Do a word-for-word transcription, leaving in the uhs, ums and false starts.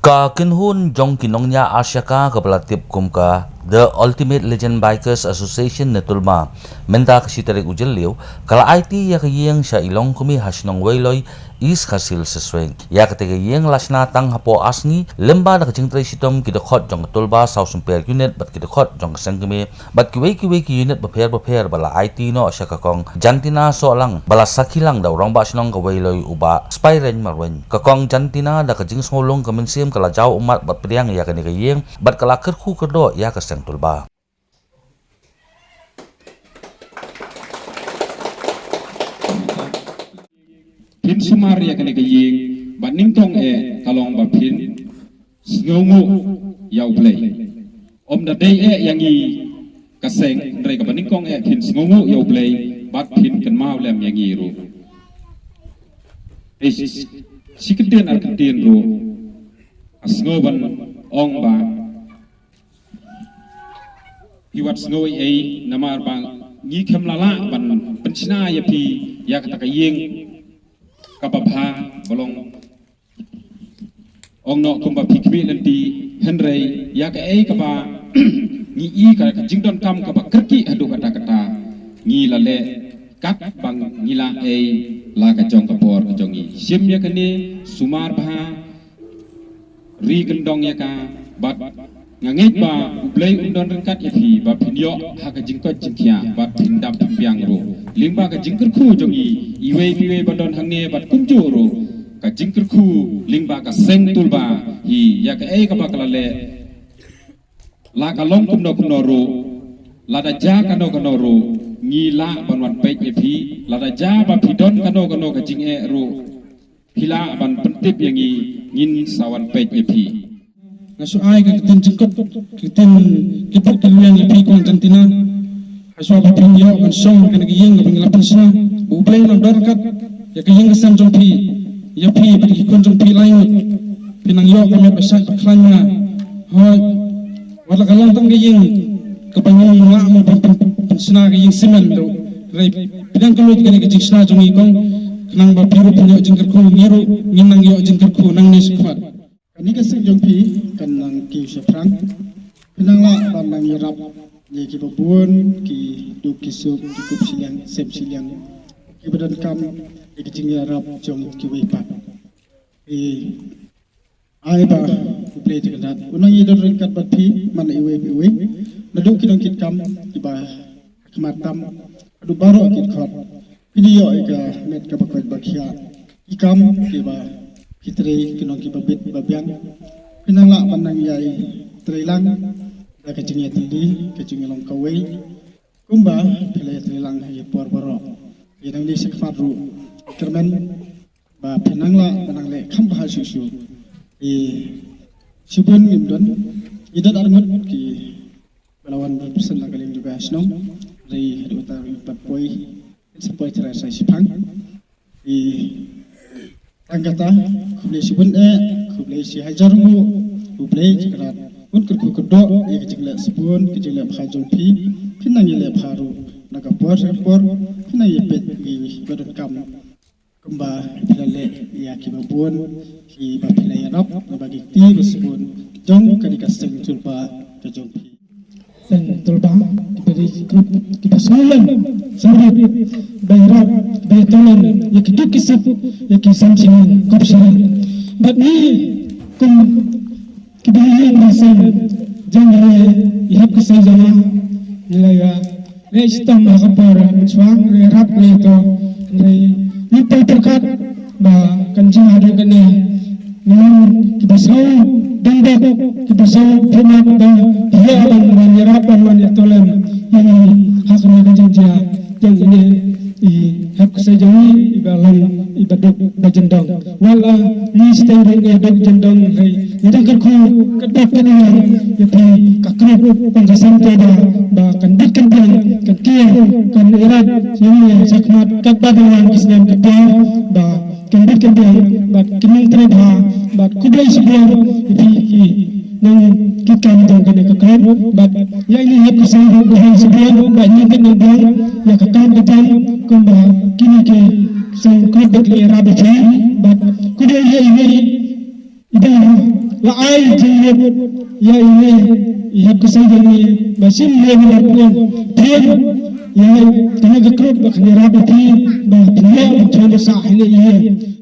Ka kynhun jong ki nongñiah arshaka kaba la tip kum ka The Ultimate Legend Bikers Association ne Tulba, mynta ka shi tarik u Jylliew, ka la aiti ïa ka ïing sha i longkmie ha shnong Weiloi, East Khasi Hills District. Ïa kata ka ïing la shna tang hapoh ar sngi lyngba da ka jingtrei shitom ki dkhot jong ka Tulba Saw Symper Unit bad ki dkhot jong ka sengkmie bad kiwei kiwei ki unit bapher bapher ba la aiti noh sha ka Kong Jantina Sohlang ba la sakhi lang da u Rangbah Shnong ka Weiloi u Bah Spairein Marwein. Ka Kong Jantina da ka jingsngewlung ka mynsiem ka la jaw ummat bad pdiang ïa kane ka ïing bad ka la kyrkhu kyrdoh ïa ka seng Tulba. Phin sumar ïa kane ka ïing bad nyngkong eh ka long ba phin sngewnguh ïa U Blei. Ym da dei eh ïa ngi ka seng, hynrei kaba nyngkong eh phin sngewnguh ïa U Blei bad phin kynmaw lem ïa ngi ruh. Dei shi kyntien ar kyntien ruh, nga sngew ban ong ba phi wat sngew ei ei, namar ba ngi khlem lah ban pynshna ïa phi ïa kata ka ïing kaba bha, ba long, ong noh kumba phi khmih lynti, hynrei ïa kaei kaba ngi i ka, ka jingdonkam kaba kyrkieh haduh katta katta, ngi la leh katba ngi lah ei la ka jong ka bor ka jong ngi. Shim ïa kane, sumar bha, ri kyndong ïa ka, bad nga ngeit ba U Blei un don ryngkat ïa phi ba phin ïoh ha ka jingkoit jingkhiah bad phin dap phin biang ruh lyngba ka jingkyrkhu jong ngi. Iwei pa iwei ba don hangne bad kumjuh ruh ka jingkyrkhu lyngba ka seng Tulba hi, ïa kaei kaba ka la leh, la ka long kumno kumno ruh, lada jia kano kano ruh, ngi lah ban wan peit ïa phi, lada jia ba phi don kano kano ka jingeh ruh, phi lah ban pyntip ïa ngi, ngin sa wan peit ïa phi. Nga shu ai ka ktien jingkut, ka ktien kyrpad ka liang ïa phi Kong Jantina. Hashwa ba phin ïoh ban shong ha kane ka ïing kaba ngi la pynshna, ba U Blei un don ryngkat ïa ka ïing ka sem jong phi, ïa phi bad ki khun jong phi lai ngut. Phin nang ïoh ka met ba shait ba khlaiñ ma. Hooid, wat la ka long tang ka ïing kaba ngim lah mo ban pyn-, pynshna, ka ïing simen ruh, hynrei pdiang kylluid kane ka jingshna jong ngi Kong, khnang ba phi ruh phin ïoh jingkyrkhu, ngi ruh ngin nang ïoh jingkyrkhu nangne shakhmat. Kane ka seng jong phi kan nang kiew shaphrang. Phin nang lah ban nang ïarap ïa kiba bun ki duk ki suk, ki kup shiliang sem shiliang, kiba donkam ïa ka jingïarap jong kiwei pat. Phi ai ba U Blei Trai Kynrad un nang ïadon ryngkat bad phi man la iwei pa iwei, naduh ki nongkitkam kiba ha khmat tam haduh baroh ki dkhot. Phin ïoh ïa ka met kaba koit ba khiah, ki kam kiba phi trei, ki nong kiba bit ba biang. Phin nang lah ban nang ïai trei lang da ka jingïatylli, ka jinglong kawei, kumba phi la ïatrei lang ha ki por baroh. Ïa nangne shakhmat ruh, kyrmen ba phin nang lah ban nang leh kham bha shuh shuh. Te shibun ngim don, ngi don arngut kiba la wan represent na ka liang jong ka shnong, hynrei haduh katta ruh ngim pat poi, ngin sa poi trai sa shipang. Te tang kata, khublei shibun eh, khublei shi hajar nguh, U Blei Trai Kynrad un kyrkhu kyrdoh ïa ka jingleh shibun, ka jingleh bha jong phi. Phin nang ïaleh bha ruh na ka por sha ka por, phin nang ïapeit ïa kiba donkam kumba phi la leh ïa kiba bun, kiba phi la ïarap, naba ki kti ba shibun jong kane ka seng Tulba ka jong phi. Seng Tulba, kiba ri, kiba sngewlem sngewrit, ba ïarap, ba ïatylli ïa ki duk ki suk, ïa ki sem shilliang kop shilliang. Bad ngi kum kiba ïeng ba seng jong ngi, i hep ka seng jong ngi, ngi la ïa leh shitom ha ka por mynshwa, ngi la ïarap, ngi la ïato, hynrei ngim poi pyrkhat ba kan jia haduh kane. Ngi long kiba sngewdang dok, kiba sngewdang dok ba phi ïoh ban wan ïarap, ban wan ïatylli ïa ngi ha kane ka jingjia jong ine i hep ksai jong ngi iba long iba duk ba jyndong. Wat la ngi sdang ruh ngi duk jyndong, hynrei ngi dang kyrkhu ka dok ka dang ïa phi ka kyrkhu pang ka sem te ba, ba kan bit kan biang, kan kiar, kan ïarap ïa ngi shakhmat katba dang wan ki snem ka biang, ba kan bit kan biang bad kin nang trei bha. Bad khublei shibun ïa phi ki nongkitkam jong kane ka club, bad ïa ngi hep ka seng ruh khublei shibun bad ngi kin nang biang ïa ka kam ka jam kumba kine ki seng club bad ki ïarap ïa phi. Bad khublei ïa ngi ïa phi. la ai jingmut ïa ine i hep ka seng jong ngi ba shim ne nambar pun. Phin ïa kane ka group ba kane Raviti ba phin ïa ba phin ba sah ine ïa.